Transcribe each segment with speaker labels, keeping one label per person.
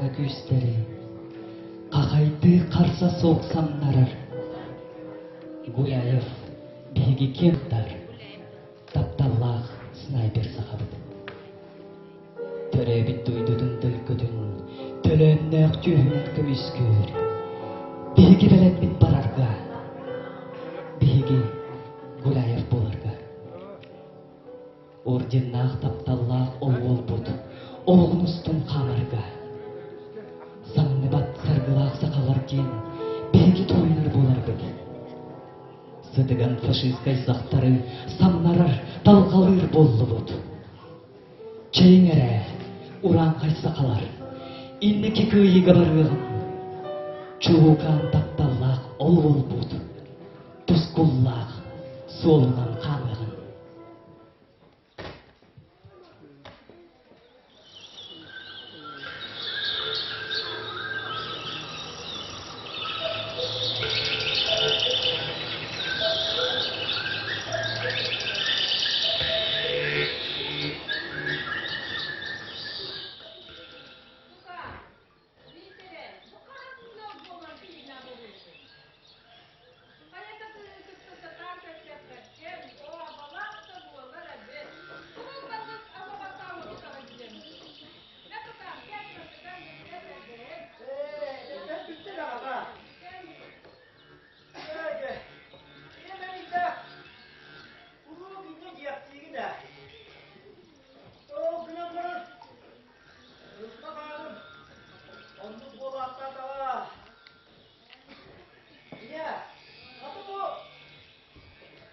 Speaker 1: Хараҥа күүстэри хахайдыы харса суох самнарар Гуляев биһиги киэптар тапталлаах снайпер сахабыт. Төрөөбүт дойдутун төлкөтүн төлөөннөөх түөһүн көмүскүүр. Биһиги бэлэммит барарга, биһиги Гуляев буоларга. Орденнаах тапталлаах ол уолбут олоҕун устун хаамарга. Самныбат саргылаах сахалар диэн биһиги туойунар буоларбыт. Сытыган фашистскай сахтары самнарар, талҕалыыр буоллубут. Чэйиҥ эрэ, урааҥхай сахалар, инники кыайыыга барыаҕым. Чуукаан тапталлаах ол уолбут тускуллаах суолунан хаамыаҕын.
Speaker 2: Оннук буолаахтаатаҕа. Ийэ, хата бу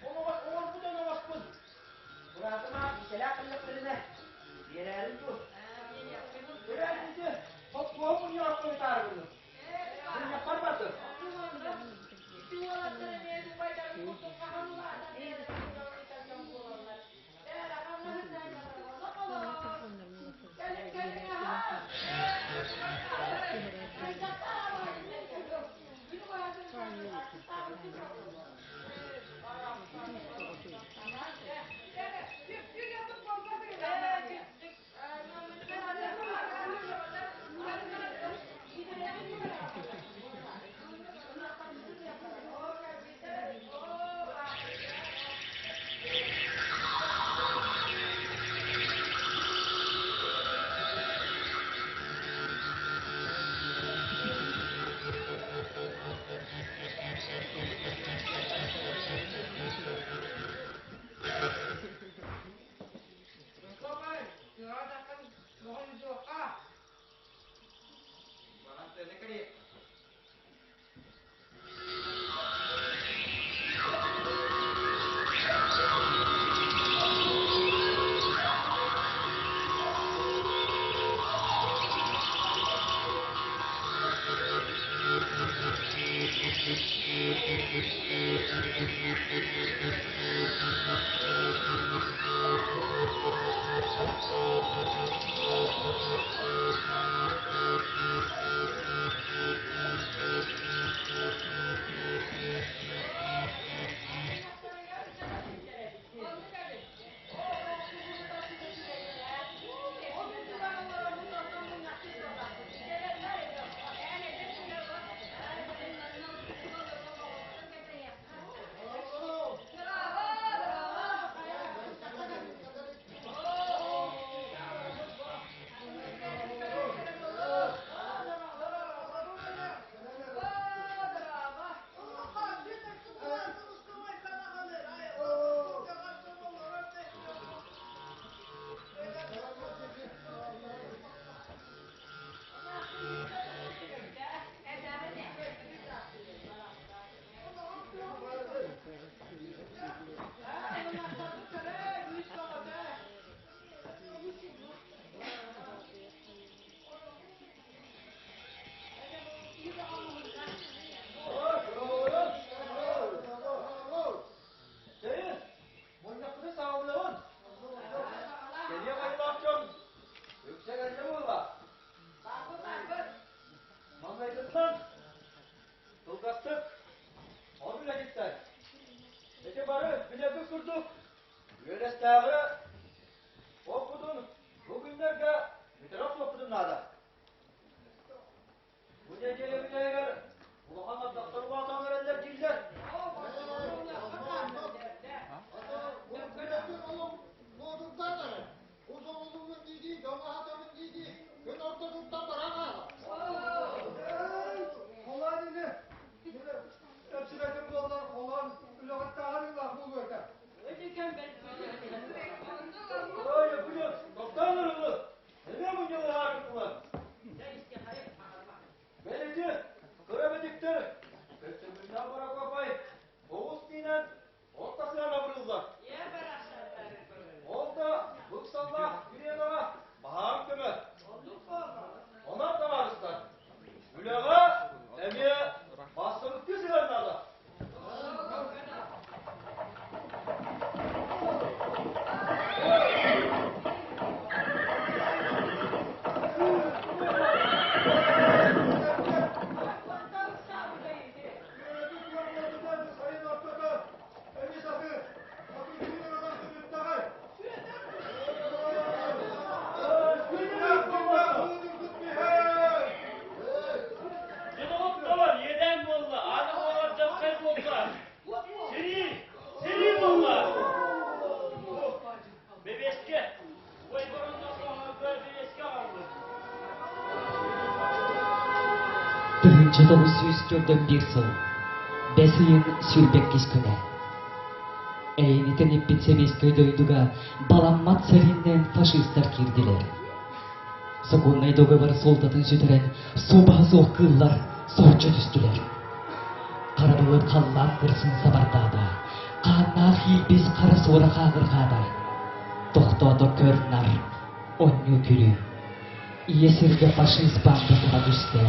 Speaker 2: оҥорбут оноҕоспун быраатым аах Мичэлээх кэллэхтэринэ биэрээрин дуу? Көрөөрүн дуу, холкуоһу мунньаҕар хойутаарыгын. Мунньахпар бардым.
Speaker 3: Ити уолаттар эмиэ убайдарын курдук хаһан улаатан дьон буолаллар.
Speaker 2: Мунньахпыты саҕалыаҕын. Кэлиэх айылаах дьон үксэ кэллэ буолла. Маҥнайгыттан кылгастык ол үлэһиттэр ити бары билэрбит курдук үөлэстээҕи оппутун бу күннэргэ бүтэрэ охсуохпутун наада.
Speaker 1: 1941 сыл бэс ыйын 22 күнэ. Эйини тэниппит сэбиэскэй дойдуга баламмат сэрииннэн фашистар киирдилэр. Сокуоннай договор суолтатын сүтэрэн суобаһа суох кыыллар соһуччу түстүлэр. Хара былыт халлаан кырсын сабардаата, хааннаах иирбис хара суора хааҕырҕаата. Тохтоото көр-нар, онньуу күлүү. Ийэ сиргэ фашист баанда саба түстэ.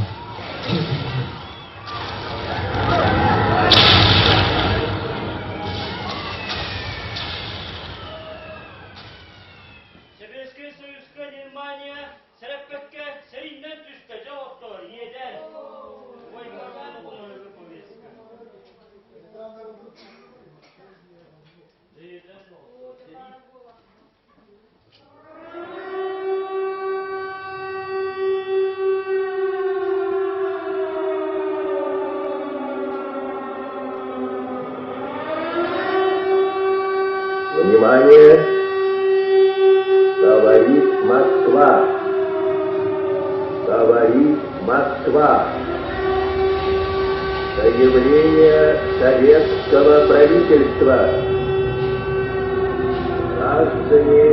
Speaker 2: Сэбиэскэй Союзка Германия сэрэппэккэ сэрииннэн түстэ, дьэ оттоор, иэдээн. Ой, повестка.
Speaker 4: Внимание! Говорит Москва! Говорит Москва! Заявление советского правительства. Граждане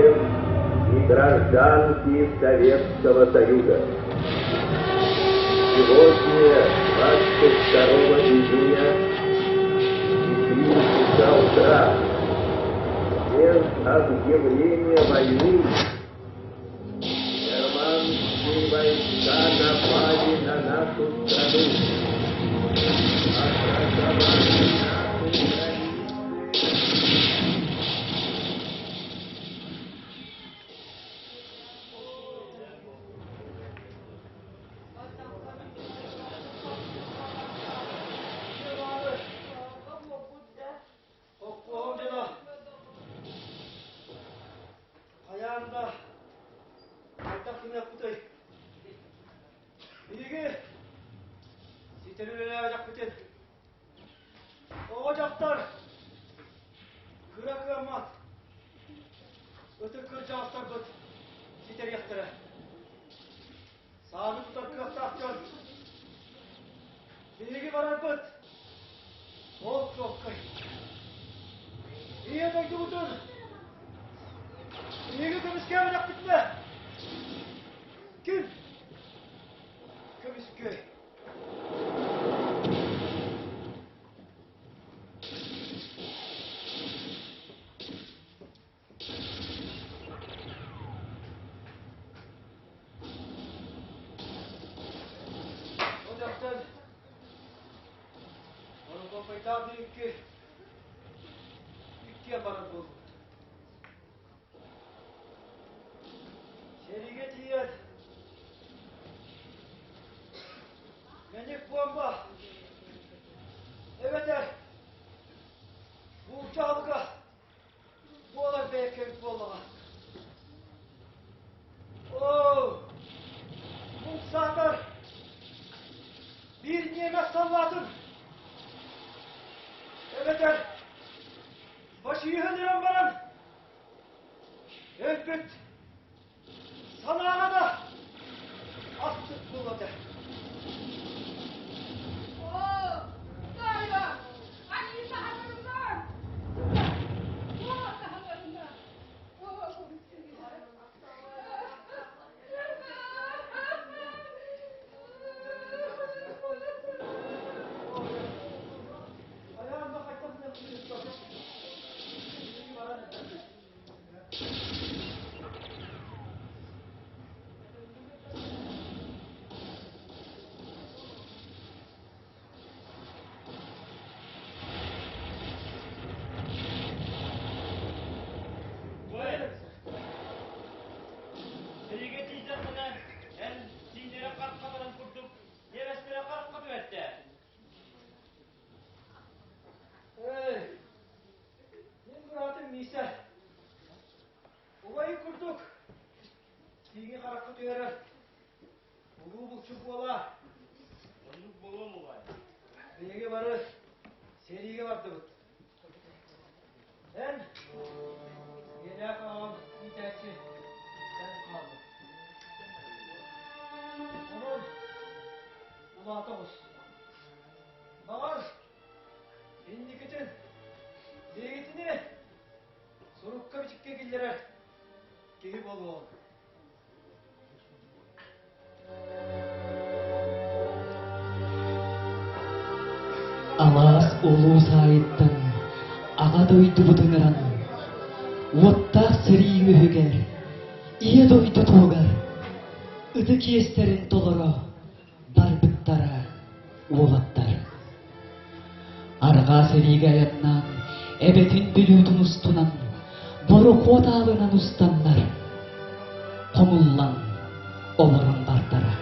Speaker 4: и гражданки Советского Союза. Сегодня, 22 июня, в 4 часа утра, без объявления войны, германские войска напали на нашу страну, атаковали наши границы.
Speaker 2: Холкуоһум дьоно хайаан да хайдах гыныахпытый? Биһиги ситэри үлэлээбэтэхпитин оҕо дьахтар кыра кыаммат ытык кырдьаҕастарбыт ситэриэхтэрэ. Сааны тутар кыахтаах дьон биһиги барарбыт ол чуолкай. Ийэ дойдубутун биһиги көмүскээбэтэхпитинэ ким көмүскүөй? Ол дьахтар Борокуоппайдаах биһикки иккиэн барар буолбут. Сэриигэ тиийэн мэник буомба эбэтэр булчаалыга буолар бэйэккэбит буоллаҕа. Оо, муҥ саатар биир ньиэмэс саллаатын эбэтэр фашиһын ыран баран өлбүт санааҕа да астык буолуо этэ.
Speaker 3: Оо, Таайа, айыы таһаарынан! Туох таһаарынан?
Speaker 2: Айаан да хайдах баран Сэриигэ тиийдэххинэ, эн сииннэрэ харахха баран курдук, ньиэбэстэрэ харахха түһэртэ. Эй, мин быраатым Миисэ. Убайын курдук тииҥи харахха түһэрэр улуу булчут буола. Оннук буолуом убай. Биһиги бары сэриигэ бардыбыт. Эн ийэлээх аҕам иитээччи эн хааллыҥ. Онон улаата оҕус. киллэрэр киһи буолуоҕун.
Speaker 1: Алаас улуус аайыттан Аҕа дойдубут ыҥыран, уоттаах сэрии үөһүгэр, Ийэ дойду туһугар ытык иэстэрин толоро барбыттара уолаттар. Арҕаа сэриигэ айаннаан, эбэтин Бүлүүтүн устунан, борохуот аалынан устаннар, хомуллан олорон бардара.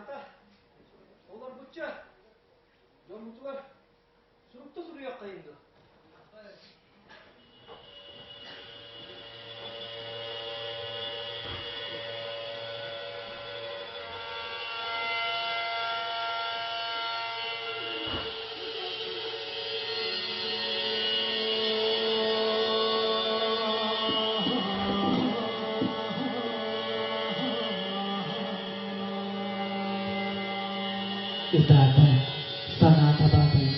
Speaker 2: Хата, олорбучча дьоммутугар сурукта суруйуоххайын дуо?
Speaker 1: Ытаата, санаата баатайын,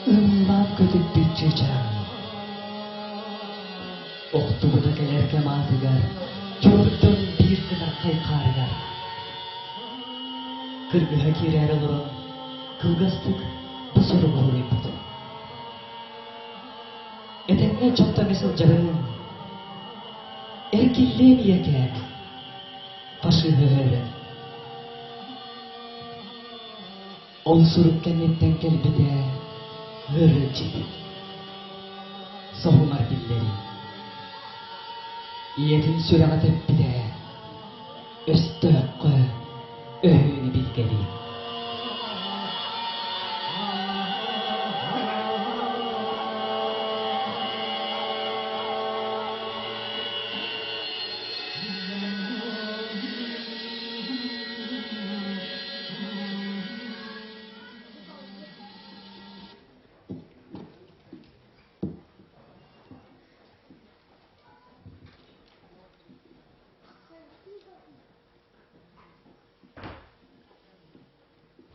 Speaker 1: ыллаан көтүппүт чыычааҕын. Охтубута кэлэр кэм аатыгар, чуордун биир кытархай хаарыгар. Кыргыһа киирээри олорон, кылгастык бу суругу суруйбут. Этэҥҥэ дьонтон сылдьарыҥ, эргиллиэм ийэкээм, фашиһы өлөрөн. Ол сурук кэнниттэн кэлбитэ ыарыылдьыт. Соһумар биллэрии. Ийэтин сүрэҕэ тэппитэ, өстөөххө өһүөнү билгэлии.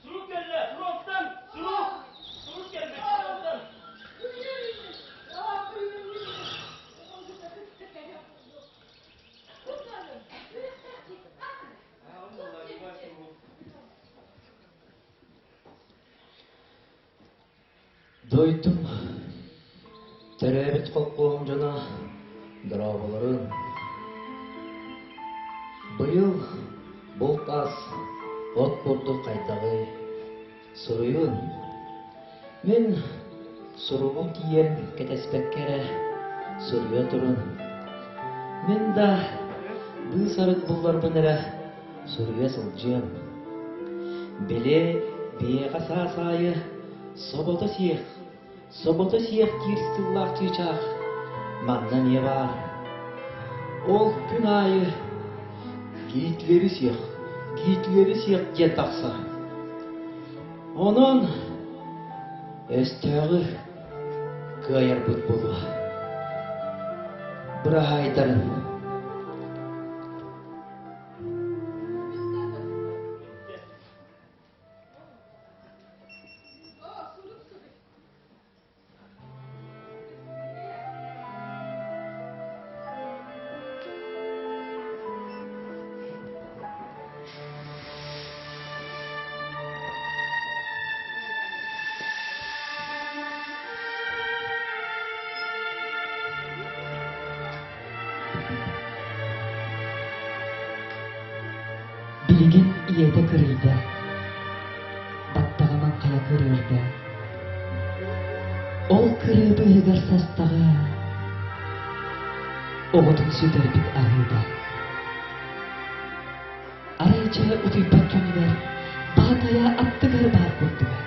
Speaker 2: Сурук кэллэ, фронттан! Сурук! Сурук кэлбит фронттан!
Speaker 5: Дойдум, төрөөбүт холкуоһум дьоно дорооболорун. Быйыл булт ас от курдук хайдаҕый? Суруйун. Мин суругум тиийэн кэтэспэккэ эрэ суруйа турун. Мин да быыс-арыт булларбын эрэ суруйа сылдьыам. Били биһиэхэ саас аайы собото сиэх, собото сиэх диир сыллаах чыычаах манна эмиэ баар. Ол күн аайы Гитлери сиэх, Гитлери сиэх диэн тахсар. Онон өстөөҕү кыайарбыт буолуо. Быраһаайдарын.
Speaker 1: Билигин ийэтэ кырыйда, баттаҕа маҥхайа кырыырда. Ол кырыы быыһыгар састаҕа оҕотун сүтэрбит аһыыта. Арай дьэ утуйбат түүнүгэр Баатайа аттыгар баар курдуга.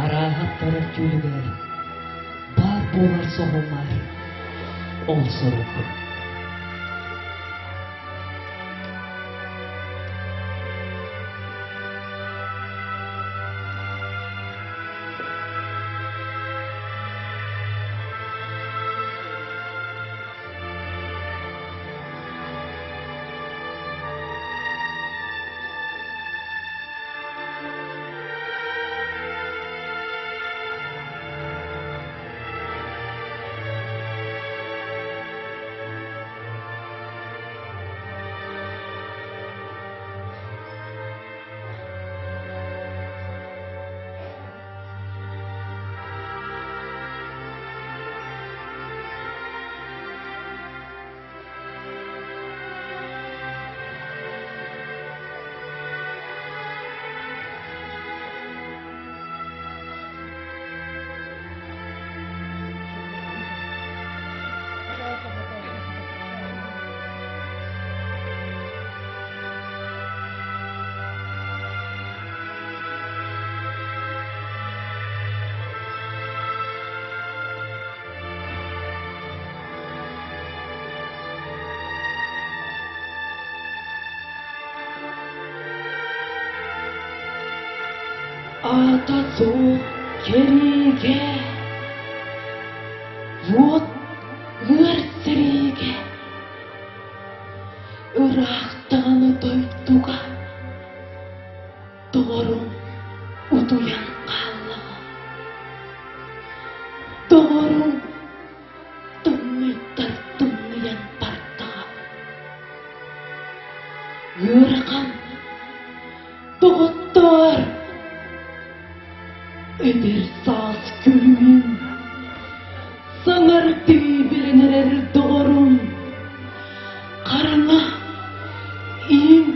Speaker 1: Арааһа аттарар түүлүгэр баар буолар соһумар ол сорук. Аата суох кэриигэ, уот ыар сэриигэ, ыраах даҕаны дойдуга доҕорум утуйан хааллаҕа. Доҕорум тымныйдар тымныйан бардаҕа. Ыарахан доҕоттоор, эдэр саас күлүмүн саҥардыы билэн эрэр доҕорум хараҥа иин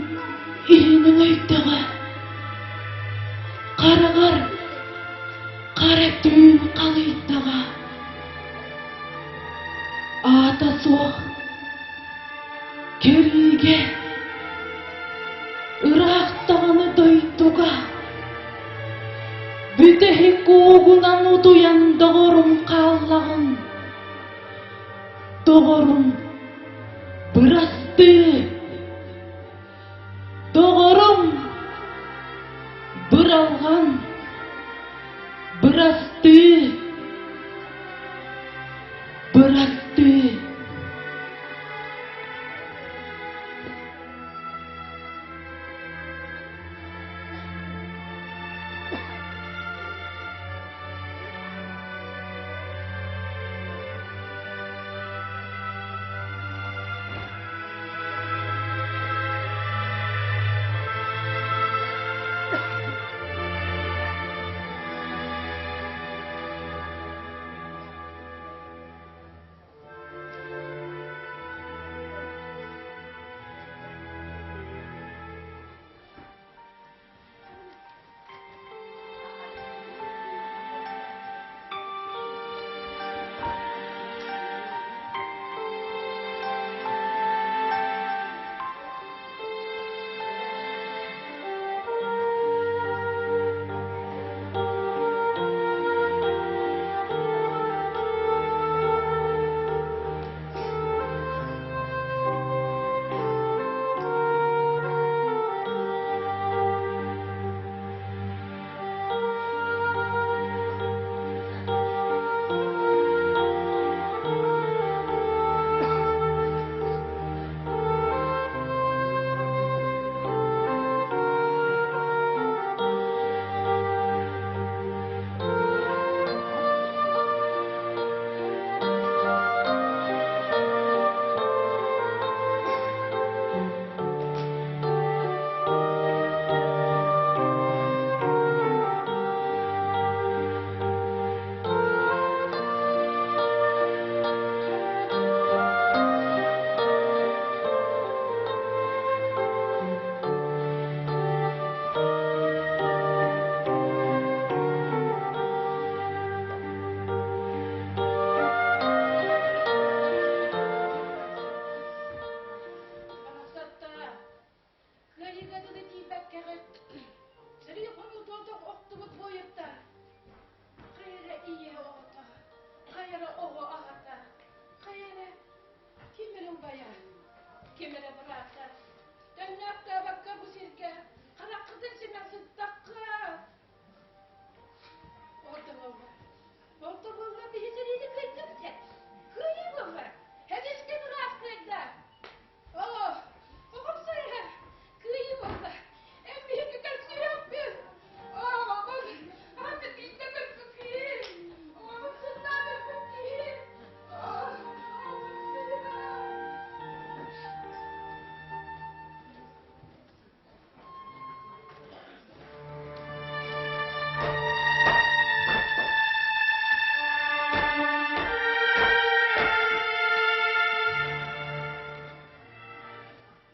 Speaker 1: иһин өҥөйдөҕө хараҕар хара түүн халыйдаҕа аата суох кэриигэ ыраах даҕаны дойдуга бүтэһик куугунан утуйан доҕорум хааллаҕын доҕорум бырастыы Доҕорум, быралҕан, бырастыы, бырастыы.
Speaker 3: Кыайыыга дылы тиийбэккэҕит, сэрии хонуутугар охтубут буойуттар, хайа эрэ ийэ оҕото, хайа эрэ оҕо аҕата, хайа эрэ ким эрэ убайа, ким эрэ быраата, төннөөхтөөбөккө бу сиргэ хараххытын симэн сыттахха, орто буолла, орто буолла биһи сэриини кыайдыбыт ээ, кыайыы буолла, эмискэ ыраах кыайда. Оо, оҕом сайыһа, кыайыы буолла. Эн биһиги көрсүөхпүт. Оо, оҕом, аты биирдэ көрбүт киһи. Оҕом сыннаан өлбүт киһи. Оо, оҕом сайыһа.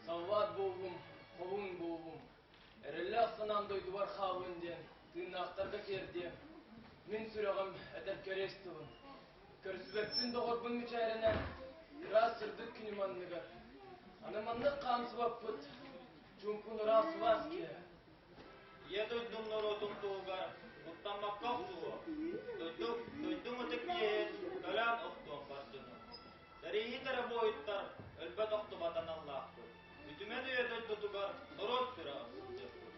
Speaker 2: Саллаат буоллум, хоһуун буоллум, эрэллээх санаам дойдубар хааллын диэн тыыннаахтарга тиэрдиэм. Мин сүрэҕим этэр кэриэс тылын. Көрсүбэппин доҕорбун мичээринэн, ыраас сырдык күнүм анныгар. Аны маннык хаамсыбаппыт, чуумпун ыраас сылаас киэһэ.
Speaker 6: Ийэ дойдум норуотун туһугар куттаммакка охсуһуо. Дойду, дойдум ытык иэһин төлөөн охтуом бар дьону. Сэрииһит эрэ буойуттар өлбөт охтубат аналлаахпыт. Үтүмэн үйэ дойдутугар норуот сүрэҕэр сылдьыахпыт.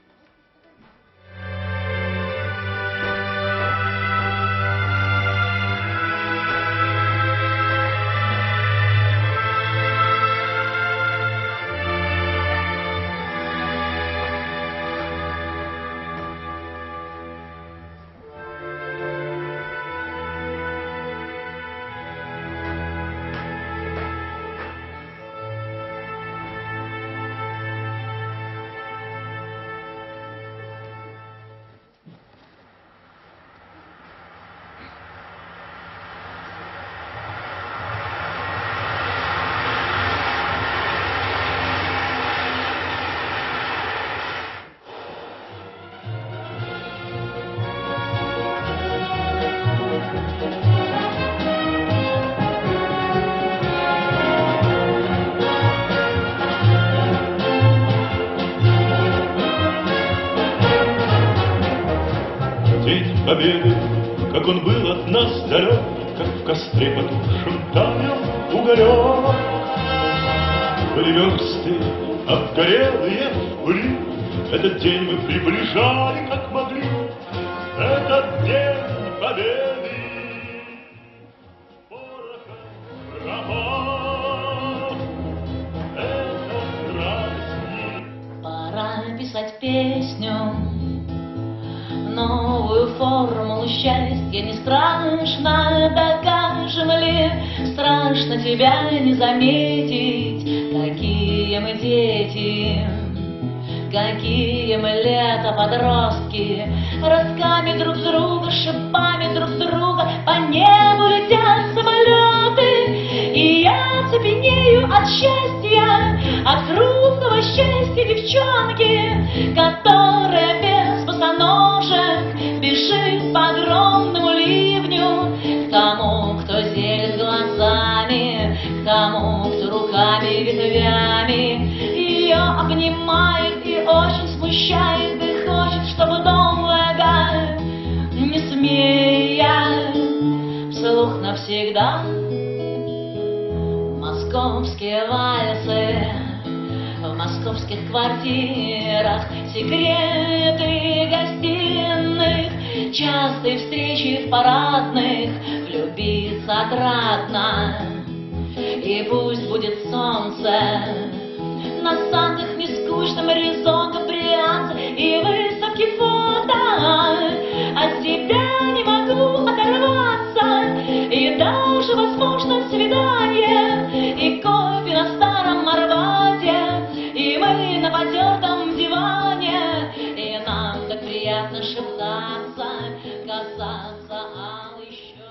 Speaker 7: Победы, как он был от нас далек, Как в костре потухшем таял уголек. Были версты, обгорелые в пыли, Этот день мы приближали, как могли, Этот день Победы. Порохом пропах, этот праздник.
Speaker 8: Пора писать песню, новую формулу счастья. Не страшно, докажем ли, страшно тебя не заметить. Какие мы дети, какие мы лето подростки, Ростками друг друга, шипами друг друга По небу летят самолеты, И я цепенею от счастья, от крупного счастья девчонки, Которая без босоножек бежит по огромному ливню К тому, кто зелен глазами, к тому, кто руками ветвями Ее обнимает и очень смущает, и хочет, чтобы долго, не смея, вслух навсегда. Московские вальсы в московских квартирах, секреты гостиных, частые встречи в парадных, влюбиться отрадно. И пусть будет солнце на санках не скучно горизонта прятаться и выставки фото. От тебя не могу оторваться, и даже возможно свидание, и кофе на старом Арбате, и мы на потертом диване, и нам так приятно шептаться, касаться алой щеки.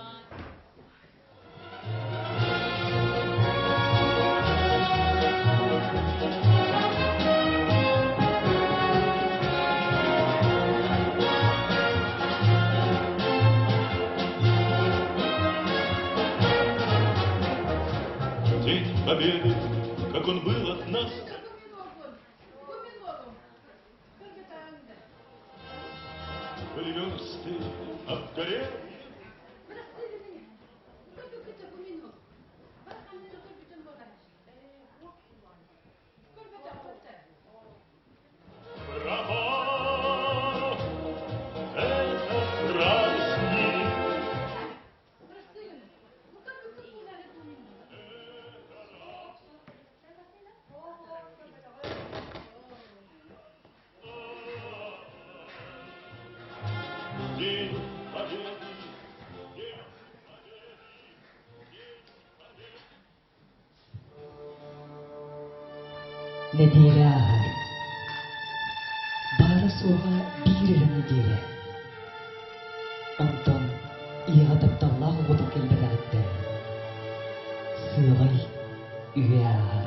Speaker 7: День Победы, как он был от нас. Были версты обгорелые. Пропах этот праздник. День Победы, День Победы, День Победы.
Speaker 1: Нэдиэлэ ааһар. Баара-суоҕа биир эрэ нэдиэлэ. Онтон ийэҕэ тапталлаах оҕотун кэлбэтэҕиттэн сыалай үйэ ааһар.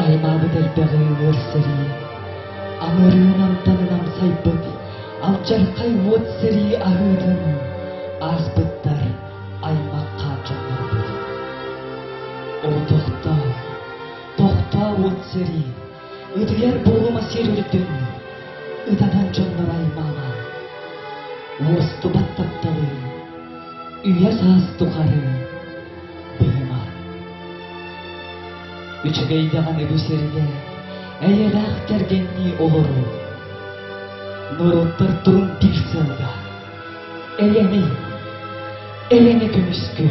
Speaker 1: Аймаабыт элбэҕи ыар сэрии, амырыын амтанын амсайбыт, алдьархай уот сэрии аһыытын ааспыттар аймах хааччахтарбыт. Ол тохтоо, тохтоо уот сэрии, ытыйар буолума сир үрдүн, ытатан дьоннор аймаама, уостубат тапталы, үйэ саас тухары быһыма. Үчүгэй даҕаны бу сиргэ эйэлээх кэргэннии олоруу. Норуоттар турун биир сыалга эйэни, эйэни көмүскүү.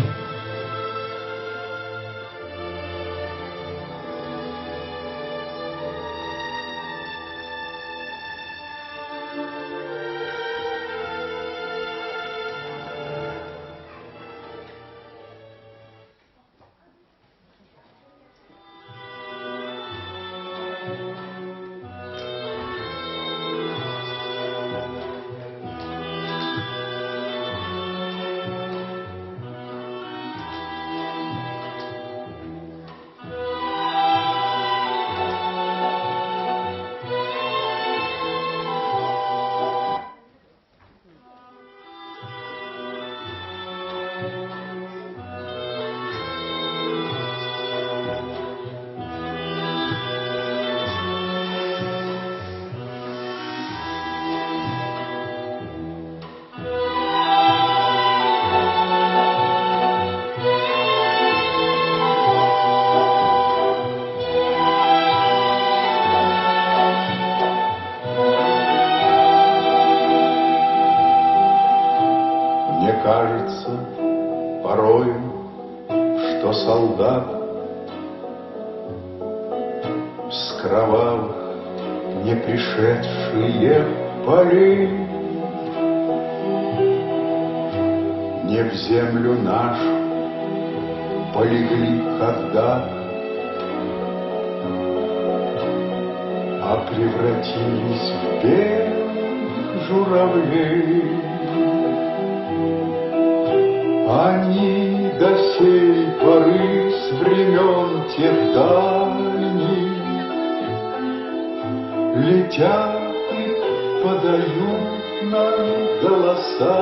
Speaker 9: кажется порою, что солдат С кровавых не пришедшие полей Не в землю нашу полегли когда А превратились в белых журавлей. Они до сей поры с времен тех дальних Летят и подают нам голоса.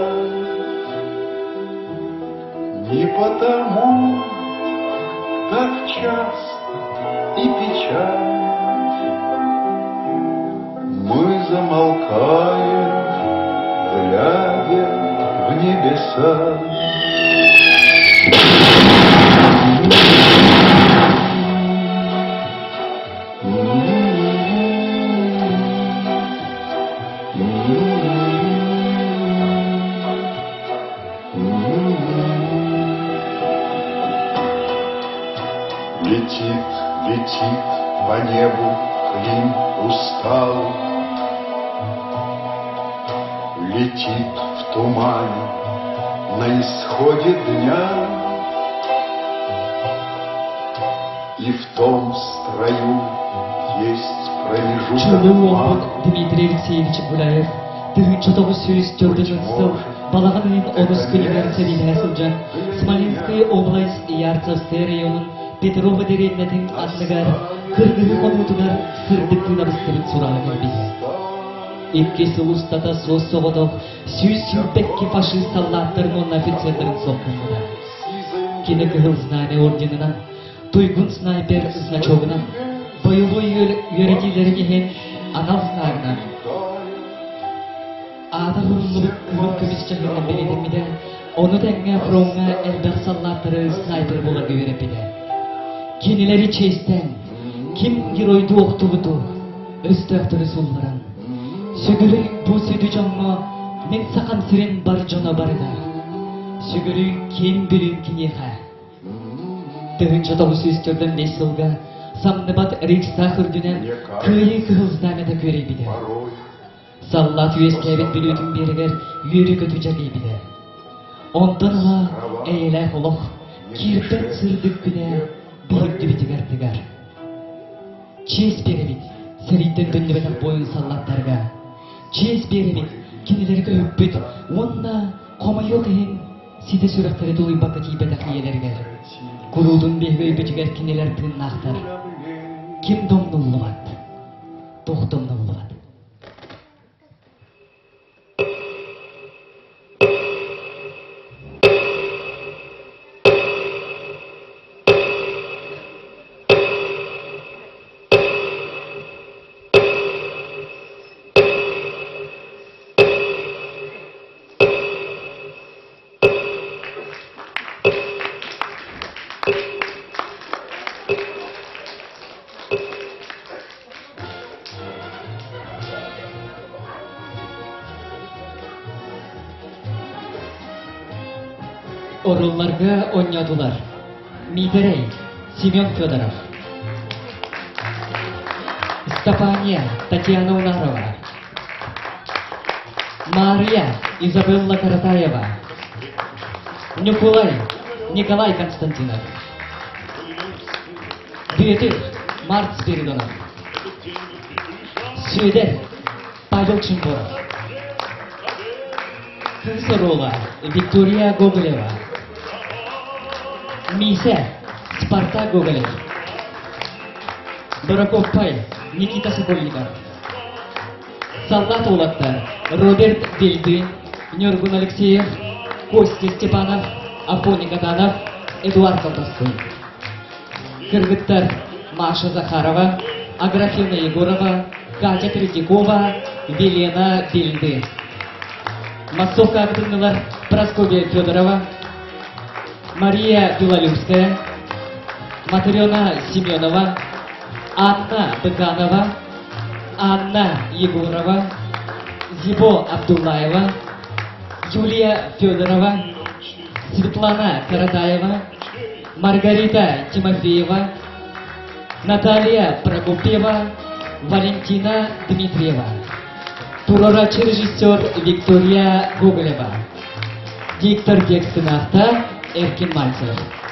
Speaker 9: Не потому так часто и печально Мы замолкаем, глядя в небеса. Летит, летит по небу Клим устал, Летит в тумане на исходе дня, И в том строю есть промежуток
Speaker 1: Чулуу уолбут Дмитрий Алексеевич Гуляев 1994 сыл балаҕан ыйын онус күнүгэр сэриилэһэ сылдьан Смоленская область Ярцевскай районун Петрова дэриэбинэтин анныгар кыргыһыы хонуутугар сырдык тыына быстыбыт сураҕа кэлбитэ. Икки сыл устата суос-соҕотох 122 фашист саллааттарын уонна офицердарын суох гыммыта. Кини Кыһыл Знамя орденынан туйгун снайпер значогунан, бойобуой үөрэтиилэрин иһин анал знагынан аата суруллубут кыһыл көмүс чаһыынан бэлиэтэммитэ, ону тэҥҥэ фроҥҥа элбэх саллааттары снайпер буоларга үөрэппитэ. Кинилэри чиэстээн, ким геройдуу охтубуту, өстөөхтөрү сулларан, сүгүрүй бу сүдү дьоҥҥо мин Сахам сирин бар дьоно барыта, сүгүрүй ким бүлүүм киниэхэ. 1945 сылга самныбат Рейхстаг үрдүнэн Кыайыы Кыһыл Знамята күөрэйбитэ. Саллаат үөскээбит бүлүүтүн биэригэр үөрүү-көтүү дьарыйбыта. Онтон ыла эйэлээх олох киирбэт сырдык күнэ биһирдибитигэр тыгар. Чиэс биэрэбит сэрииттэн төннүбэтэх буойун саллааттарга. Чиэс биэрэбит кинилэри көһүппүт уонна хомойуох иһин ситэ сүрэхтэрэ тулуйбакка тиийбэтэх ийэлэригэр, куруутун биһиги өйбүтүгэр кинилэр тыыннаахтар. Ким да умнуллубат, туох да умнуллубат. Орулларга оонньоотулар Миитэрэй Семен Федоров, Степания Татьяна Унарова, Мария Изабелла Каратаева, Ньукулай Николай Константинов, Бүөтүр Март Спиридонов, Сүөдэр Павел Чемборов, Кыыс оруола Виктория Гоголева, Миисэ Спартак Гоголев, Дорокоппай Никита Сокольников, Саллаат уолаттар Роберт Бельдын, Ньургун Алексеев, Костя Степанов, Афоня Катанов, Эдуард Колтовской. Кыргыттар Маша Захарова, Аграфена Егорова, Катя Третьякова, Велена Бельды. Массовка кытыннылар Прасковья Федорова, Мария Белолюбская, Матрена Семенова, Анна Быканова, Анна Егорова, Зибо Абдуллаева, Юлия Федорова, Светлана Каратаева, Маргарита Тимофеева, Наталья Прокопьева, Валентина Дмитриева. Туруорааччы режиссер Виктория Гоголева. Диктор текстин авта Эркин Мальцев.